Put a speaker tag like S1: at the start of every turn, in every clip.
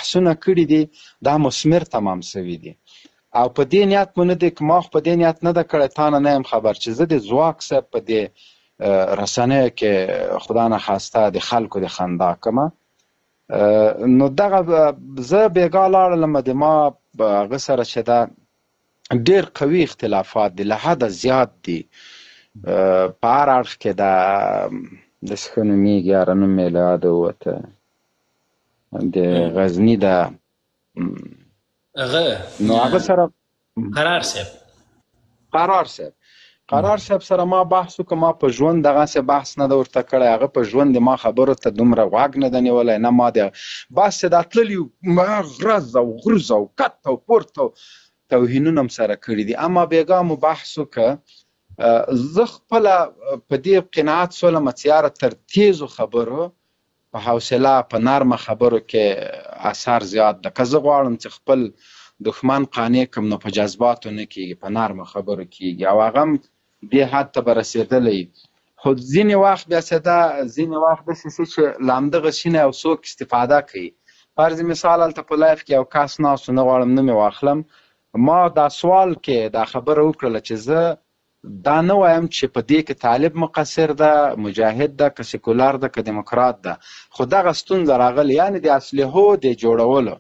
S1: بحثونه کړي دي، دا مثمر تمام شوي دي. او په دې نیت مو نه دی، ما خو په دې نیت نه ده کړی، تا نه نه یم خبر چې زه د ځواک صاحب په دې رسنیو کې خدا نخواسته د خلکو د خندا کومه. نو دغه زه بېګا لاړلم، د ما هغه سره چې ده ډېر قوي اختلافات دي، له حده زیات دي په هر اړخ کې. ده داسې ښه نومېږي، یاره نوم مې له یاده ووته، د غزني ده
S2: هغه،
S1: نو هغه سره
S2: قرار صاحب،
S1: قرار صاحب، قرار صاحب سره ما بحث وکړ. ما په ژوند دغسې بحث نه ده ورته کړی، هغه په ژوند د ما خبرو ته دومره غوږ نه ده نیولی، نه ما د بس چې دا تللي غرز او غرز او کت او پورته او توهینونه هم سره کړي دي. اما بېګا مو بحث وکړ، زه خپله په دې قناعت سولم چې یاره تر تیزو خبرو په حوصله په نرمه خبرو کې اثر زیات ده. که زه غواړم چې خپل دښمن قانع کړم نو په جذباتو نه کیږي، په نرمه خبرو کیږي، او هغه هم دې حد ته به رسېدلی. خو ځینې وخت بیا څه ده، ځینې وخت داسې سي چې له همدغه شي نه یو څوک استفاده کوي. فرض مثال هلته په live کې یو کس ناست و، نه غواړم نوم یې واخلم، ما دا سوال کې دا خبره وکړله چې زه دا نه وایم چې په دې کې طالب مقصر ده، مجاهد ده، که سیکولر ده، که دیموکرات ده، خو دغه ستونزه راغلې، یعنې د اسلحو د جوړولو.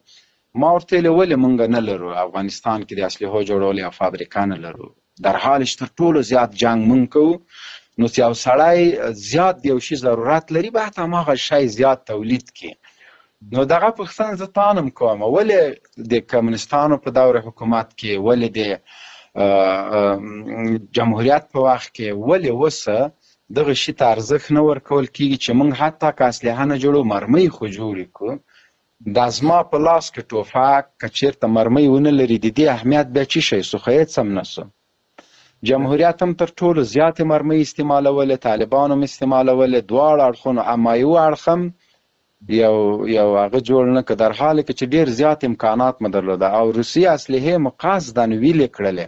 S1: ما ورته ویلې ولې مونږ نه لرو افغانستان کې د اسلحو جوړولو یو فابریکه نه لرو، در حال چې تر ټولو زیات جنګ مونږ کوو، نو چې یو سړی زیات د یو شي ضرورت لري باید هماغه شی زیات تولید کړي. نو دغه پوښتنه زه تا نه کوم، ولې د کمونستانو په دور حکومت کې، ولې د جمهوریت په وخت کې، ولې اوس دغه شي ته ارزښت نه ورکول کېږي چې موږ حتی که اسلحه نه جوړو مرمۍ خو جوړې کړو. دا زما په لاس کې ټوپک که چېرته مرمۍ ونه لري د دې اهمیت بیا چی شی سو؟ خو هېڅ هم نه سو. جمهوریت هم تر ټولو زیاتې مرمۍ استعمالولې، طالبانو هم استعمالولې، دواړو اړخونو، اما یو اړخ هم یو هغه جوړ نه کړ، در حال کې چې ډېر زیات امکانات مو درلوده او روسي اسلحې مو قصداً ویلې کړلې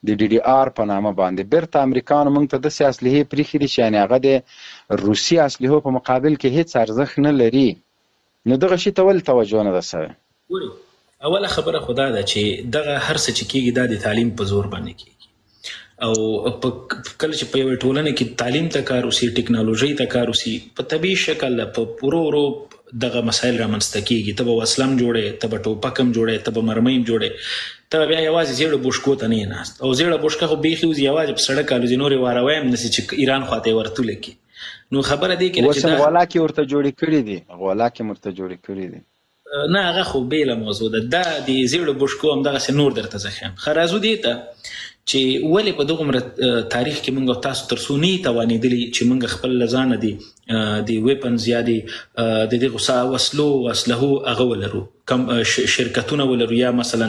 S1: د ډي ډي آر په نامه باندې. بیرته امریکانو موږ ته داسې اسلحې پرېښې دي چې یعنې هغه د روسي اسلحو په مقابل کې هېڅ ارزښت نه لري. نو دغه شي ته ولې توجه نه ده سوې؟
S2: ګورئ، اوله خبره خو دا ده چې دغه هر څه چې کېږي دا د تعلیم په زور باندې کېږي، او په کله چې په یوې ټولنه کې تعلیم ته کار وسي، ټکنالوژۍ ته کار وسي، په طبیعي شکل په ورو ورو دغه مسایل رامنځته کېږي. ته به وسله هم جوړې، ته به ټوپک هم جوړې، ته به مرمۍ هم جوړې، ته به بیا یوازې زیړو بوشکو ته نه یې ناست، او زیړه بوشکه خو بیخي وځي یوازې په سړک الوځي، نورې واروی هم نه سي چې ایران خواته یې ورتوله کړي. نو خبره دې کې ده چې
S1: اوس هم
S2: دا
S1: غولاکې ورته جوړې کړې دي، غولاکې هم ورته جوړې کړې دي.
S2: نه، هغه خو بېله موضوع ده، دا د زیړو بوشکو همدغسې نور درته زه ښیم. ښه، راځو دې ته چې ولې په دغومره تاریخ کې موږ تاسو تر څو نه یې توانېدلي چې موږ خپل له ځانه د ویپنز یا د دغو وسلو اسلحو هغه ولرو، کم شرکتونه ولرو، یا مثلا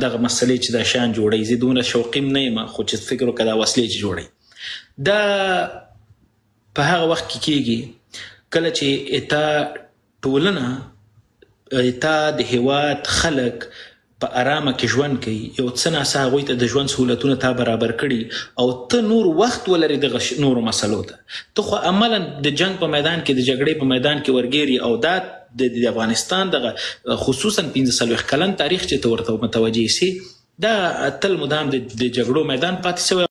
S2: دغه مسلې چې دا شیان جوړوي. زه دومره شوقي نه یم، خو چې فکر وکړه دا وسلې چې جوړوي دا په هغه وخت کې کېږي کله چې اتا ټولنه، اتا د هیواد خلک په ارامه کې ژوند کوي، یو څه ناڅه هغوی ته د ژوند سهولتونه تا برابر کړي او ته نور وخت ولرې دغه نورو مسلو ته. ته خو عملاً د جنګ په میدان کې، د جګړې په میدان کې ورګیري، او دا د افغانستان دغه خصوصاً 45 کلن تاریخ چې ته ورته متوجه سي، دا تل مدام د جګړو میدان پاتې سوی.